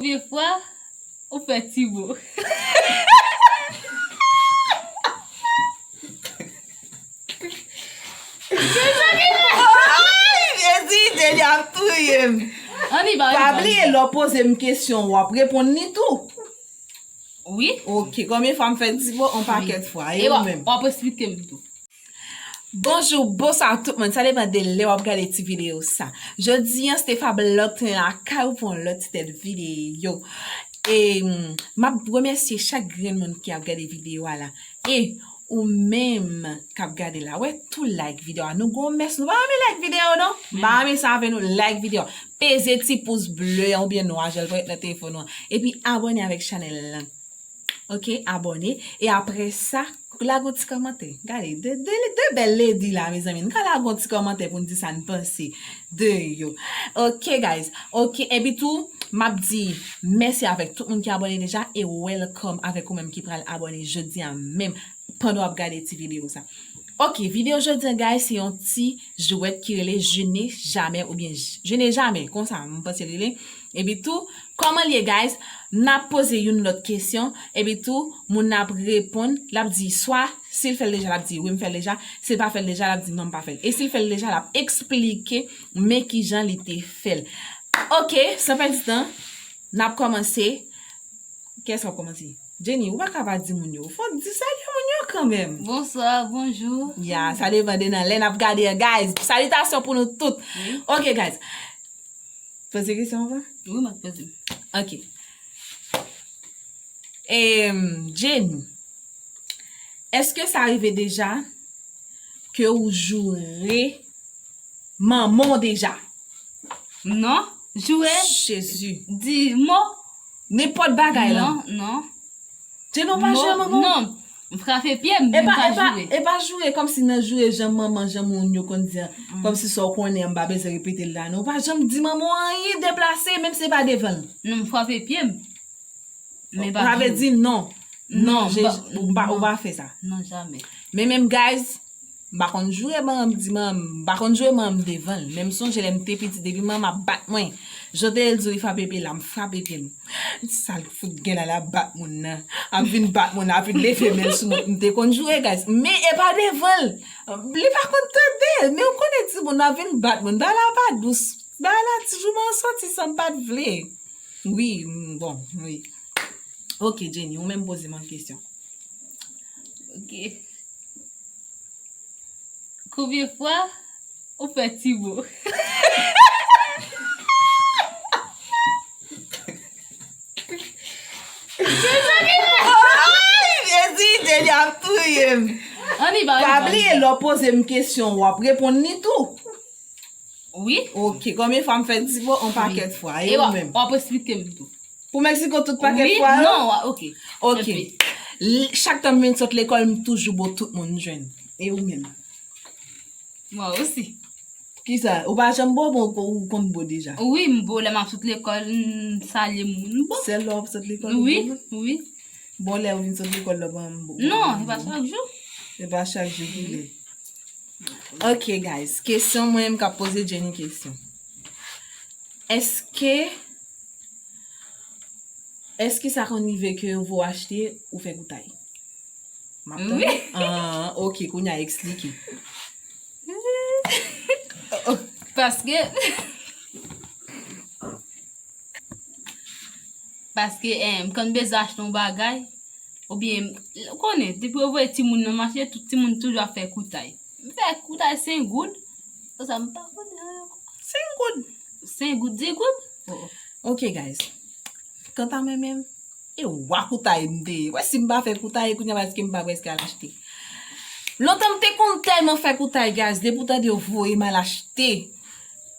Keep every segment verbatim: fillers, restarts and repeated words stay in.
Konbyen fwa ou fè ti mo? Ay, Jezi, Jezi ap touye m. Ann, pa bliye, lè w poze m kesyon, w ap reponn li tou. Wi. Ok, konbyen fwa m fè ti mo? Yon pakèt fwa. E ou menm? W ap esplike m tou. Bonjou, bonswa tout moun. Sa depann de lè w ap gade ti videyo sa. Jodi an, Stefa Blòk tounen lakay ou pou yon lòt ti tèt videyo. E m ap remèsye chak grenn moun ki ap gade videyo a la. E ou menm k ap gade la, wè tou like videyo a. Nou gon mès, nou pa renmen like videyo non. M pa renmen sa avè nou, like videyo a. Peze ti pous ble an oubyen nwa jan l parèt nan telefòn ou an. Epi abòne avèk chanèl lan. Ok, abòne. E apre sa, lage yon ti kòmantè. Gade, de, de, de bèl lady la, mezanmi. Nou ka lage yon ti kòmantè pou n di sa n panse de yo. Ok, guys. Ok, epi tou, m ap di mèsi avèk tout moun ki abòne deja e welcome avèk ou menm ki pral abòne jodi a menm pandan w ap gade ti videyo sa. Ok, videyo jodi an, guys, se yon ti jwèt ki rele Je n'ai jamais oubyen Je n'ai jamais, konsa, m panse l rele. Epi tou, kòman l ye, guys? N ap poze youn lòt kesyon, epi tou, moun nan ap reponn, l ap di swa, si l fè l deja, l ap di wi, m fè l deja, si l pa fè l deja, l ap di non, m pa fè l. E si l fè l deja, l ap eksplike men kijan li te fè l. Ok, san pèdi tan, n ap kòmanse. Kiyès k ap kòmanse? Jenny, ou pa ka pa di moun yo. Fò w di salye moun yo kanmenm. Bonswa, bonjou. Ya, sa depann de nan lè n ap gade an, guys. Salitasyon pou nou tout. Ok, guys. Poze kesyon anvan? Wi, m ap poze. Ok. Em, Jenny, èske sa rive deja ke ou joure manman w deja? Non, joure. Jezi. Di mo. Nenpòt bagay la. Non, non. Jenny, ou pa joure manman w? Non, m frape pye m, men m pa joure. E pa joure kòmsi nan joure jan manman, jan moun yo konn di an. Kòmsi sa w konnen an, m pa bezwen repete l la non. Ou pa janm di manman w anyen deplase, menm si se pa devan l. Non, m frape pye m. Men pa joure. Sa vle di non. Non, ou pa, ou pa fè sa. Non, jamè. Men menm, guys, m pa konn joure manman m, di manman m, m pa konn joure manman m devan l. Men m sonje lè m te piti, depi manman m ap bat mwen, jan te di w li frape pye l la, m frape pye m. Sa l fout gen la, l ap bat moun nan. Ap vin bat moun nan, ap vin leve men l sou mwen. M te konn joure, guys. Men e pa devan l. Li pa konn tande. Men ou konnen timoun nan ap vin bat moun. Bagay la pa dous. Bagay la, ti jouman an soti san m pa t vle. Wi, m, bon, wi. Ok, Jenny, ou menm poze m yon kesyon. Ok. Konbyen fwa ou fè ti mo? Ay, Jezi, Jenny ap touye m. Pa bliye, lè w poze m kesyon, w ap reponn li tou. Wi. Ok, konbyen fwa m fè ti mo? Yon pakèt fwa. E ou menm? W ap esplike m tou. Pou Mexico tout pakèt fwa yo? Non, ok. Ok. Chak tan m vin sot lekòl, m toujou bo tout moun m jwenn. E ou menm? Mwen osi. Kisa? Ou pa janm bo, bon, ou konn bo deja? Wi, m bo lè m ap sot lekòl, m salye moun, m bo. Sèl lè w ap sot lekòl ou bo? Wi, wi. Bon, lè ou vin sot lekòl la, ou pa janm bo? Non, e pa chak jou. E pa chak jou ki lè. Ok, guys. Kesyon mwen, m ka poze Jenny kesyon. Èske, èske sa konn rive ke yo voye w achte ou fè koutay? M ap tande. Ah, ok, kounye a eksplike. Paske, paske, eh, m konn bezwen achte yon bagay, oubyen, ou konnen, depi yo voye timoun nan mache, tout timoun toujou ap fè koutay. M fè koutay senk goud, konsa m pa konnen anyen ankò. Senk goud? Senk goud, dis goud. Oh, oh. Ok, guys. Kanta mwen menm, e wa koutay m te ye. Wè si m pa fè koutay, kounye a paske m pa prèske al achte. Lontan m te konn tèlman fè koutay, guys, depi w tande yo voye m al achte.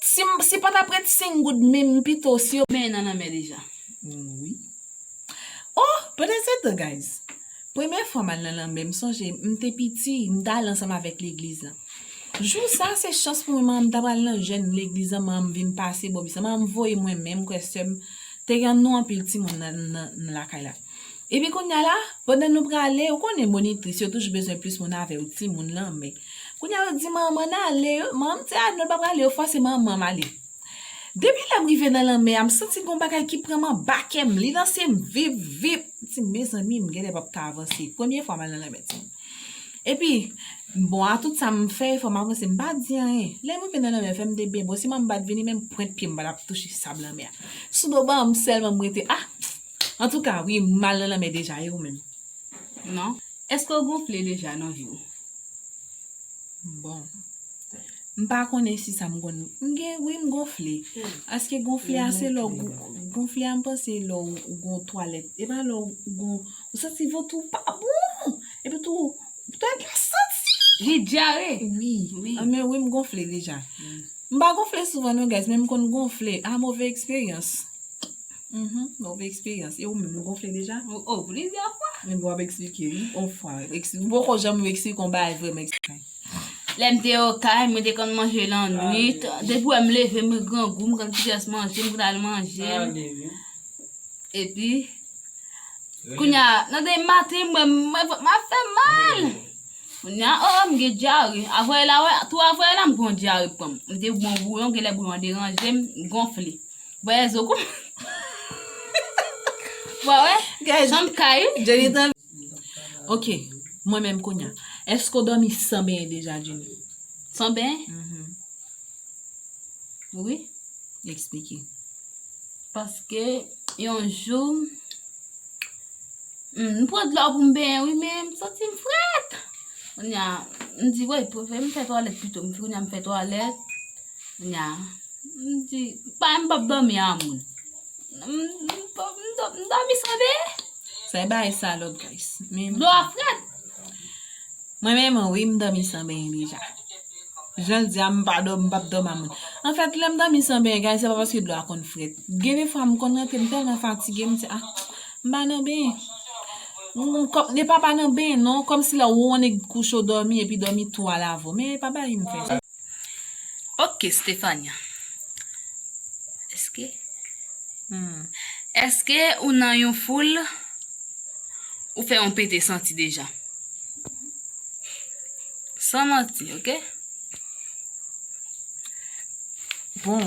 Si m, si pa t ap ret senk goud menm, m pito si yo. Men nan nan men deja. Wi. Oh, pandan se tan, guys. Premye fwa m al nan lanmè, m sonje, m te piti, m t al ansanm avèk legliz lan. Jou sa, se chans pou mwen, manman m ta pral nan jèn legliz lan, manman m vin pase bò bise. Manman m voye mwen menm, m kwè sè m, te gen nou anpil timoun nan, nan, nan lakay la. Epi kounye a la, pandan nou prale, ou konnen monitris, yo toujou bezwen plis moun avè yo, timoun lanmè. Kounye a, yo di manman n ale, manman m di, "A, nou pa prale," yo fòse manman m ale. Depi lè m rive nan lanmè a, m santi gon bagay ki pran m anba kè m, li lanse m vip, vip. M di, mezanmi, m genlè p ap ka avanse. Premye fwa m al nan lanmè, timoun. Epi, bon, a tout sa, m fè efò, m avanse, m pa di anyen. Lè m rive nan lanmè, fè m te benyen. Bon, si manman m pa t vini, menm pwent pye m pa t ap touche sab lanmè a. Sou do ban m sèlman m rete. Ah! Antouka, wi, m al nan lanmè deja, e ou menm? Non. Èske w gonfle deja nan vi w? Bon. M pa konnen si sa m konn. M gen, wi, m gonfle. Paske gonfle a se lè w gon-, gonfle a m panse lè w, ou gon twalèt. E pa lè w gon, ou santi vant ou pa bon. Epi tou, ou twalèt la santi. Li dyare. Wi. Wi. Ah, men wi, m gonfle deja. M pa gonfle souvan non, guys, men m konn gonfle. Ah, move eksperyans. Mhm, move eksperyans. E ou menm, ou gonfle deja? Oh, oh, plizyè fwa. Men bon, w ap eksplike, wi. On fwa. Ekspli-, m poko janm eksplike yon bagay vrèman eksplike. Lè m te Okay, mwen te konn manje lannwit. Depi wè m leve, mwen grangou, m konn kiyès manje, m konn al manje. Epi, kounye a, nan demen maten, mwen, mwen, m ap fè mal. Kounye a, oh, m gen dyare. Avrè la, wè, tou avrè la, m gen dyare pran m. M te bwè bouyon, genlè bouyon an deranje m, m gonfle. Bwè zo kou. Bwè, wè. Guys, janm kay, wi. Jenny tan. Ok, mwen menm kounye a. Èske w dòmi san benyen deja, Jenny? San benyen? Mhm. Wi. Eksplike. Paske yon jou, m, m pran dlo pou m benyen, wi, men m santi m frèt. Kounye a, m di, "Woy, prefere m fè twalèt pito." M kounye a m fè twalèt. Kounye a, m di, "Pa, m p ap dòmi a moun." M, m, m, m dòmi san benyen. Sa e bagay sa lòt, guys. Men dlo a frèt. Mwen menm, wi, m dòmi san benyen deja. Jan l di a, m pa dòmi, m p ap dòmi a moun. Anfèt, lè m dòmi san benyen, guys, se pa paske dlo a konn frèt. Gen de fwa, m konn rantre, m tèlman fatige, m di, "Ah, m pa nan benyen." M, m, kòm, e pa pa nan benyen, non, kòmsi lè w wè yon nèg kouche w dòmi, epi dòmi tou al avè w. Men e pa bagay m fè sa. Ok, Stefania. Èske? Hmm. Èske ou nan yon foul, ou fè yon pete santi deja? San manti, ok? Bon.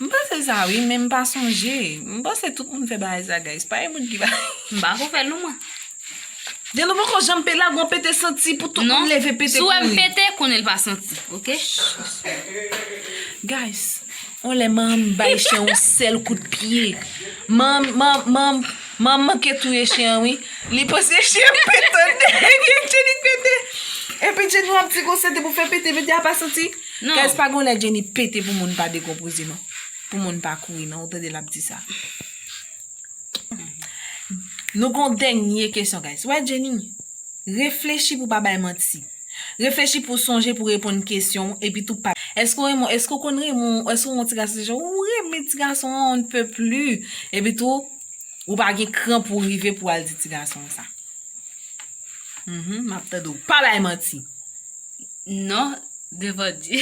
M panse sa, wi, men m pa sonje. M panse tout moun fè bagay sa, guys. Pa gen moun ki pa. M pa ko fè l non, mwen. Denou poko janm pe lage yon pete santi pou tout moun leve pete kouri. Non. Si w wè m pete, konnen l pa santi, ok? Guys, on lè manman m bay chen yon sèl kout pye. Manman, manman, manman m manke touye chen an, wi. Li panse chen an pete anndan, ebyen Jenny pete. Epi Jenny w ap di konsa te pou fè pete, pete a pa santi. Non. Guys, pa gon lè Jenny pete pou moun pa dekonpoze, non. Pou moun pa kouri, non. Ou tande l ap di sa. Nou gon dènye kesyon, guys. Wè, Jenny, reflechi pou pa bay manti. Reflechi pou sonje pou reponn kesyon, epi tou pa. Èske w renmen, èske w konn renmen, èske w yon ti gason, se jan ou renmen ti gason an, on ne peut plus. Epi tou, ou pa gen kran pou rive pou al di ti gason an sa. Mhm, m ap tande w. Pa bay manti. Non, devan Dye.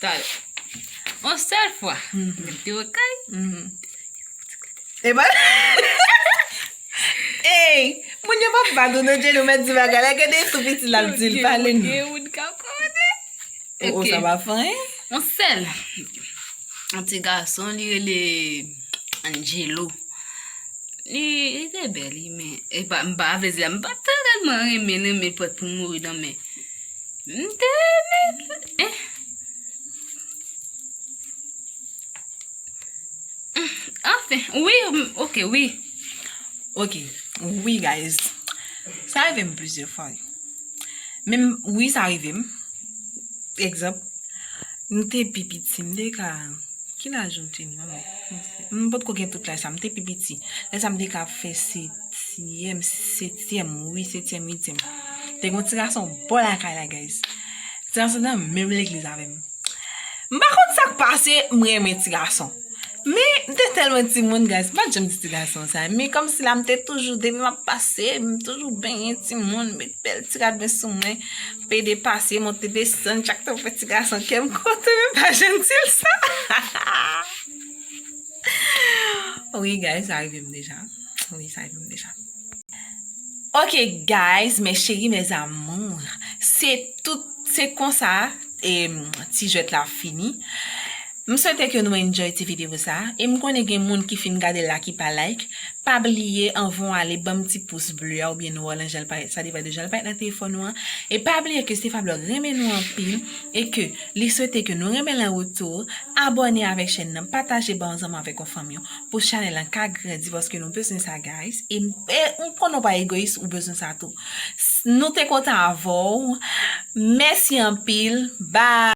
Talè. Yon sèl fwa, mhm, m te okay. Mhm. E pa. Ey, moun yo p ap bat ou non, Jenny, ou mèt di bagay la, gade tou piti l ap di l, pale nou. Gen moun k ap kòmante. Oh, oh, ok. Sa pa fè anyen? Yon sèl. Yon ti gason, li rele Angelo. Li, li te bèl, wi, men e pa, m pa vle di la, m pa t tèlman renmen l, renmen l prèt pou mouri nan men. M te renmen l, eh. Anfen, wi, m, ok, wi. Ok, wi, guys. Sa rive m plizyè fwa, wi. Men m, wi, sa rive m. Egzanp, m te pi piti, m te ka, ki laj ou te ni, manman? M potko gen tout laj sa, m te pi piti. Lè sa m te ka fè setyèm, setyèm, wi, setyèm, uityèm. Te gen yon ti gason bò lakay la, guys. Ti gason nan menm legliz avè m. M pa konn sa k pase, m renmen ti gason. Men, m te tèlman timoun, guys, m pa t janm di ti gason sa. Men kòmsi la, m te toujou, depi m ap pase, m toujou benyen timoun, met bèl ti rad mwen sou mwen, pede pase, monte desann, chak tan m fè ti gason, kè m kontan, men m pa janm di l sa. Wi, guys, sa rive m deja. Wi, sa rive m deja. Ok, guys, mes chéris, mes amours, se tout, se konsa, e, ti jwèt la fini. M swete ke nou enjoy ti videyo sa. E m konnen gen moun ki fin gade l la ki pa like. Pa bliye, anvan w ale, ban m ti pous ble a oubyen nou wè l an jan l parèt. Sa depann de jan l parèt nan telefòn ou an. E pa bliye ke Stefa Blog renmen nou anpil e ke li swete ke nou renmen l an retou. Abòne avèk chèn nan, pataje ba yon zanmi avèk yon fanmi w pou chanèl lan ka grandi paske nou bezwen sa, guys. E, e m konnen w pa egoyis, ou bezwen sa tou. S- Nou te kontan avè w. Mèsi anpil. Bye.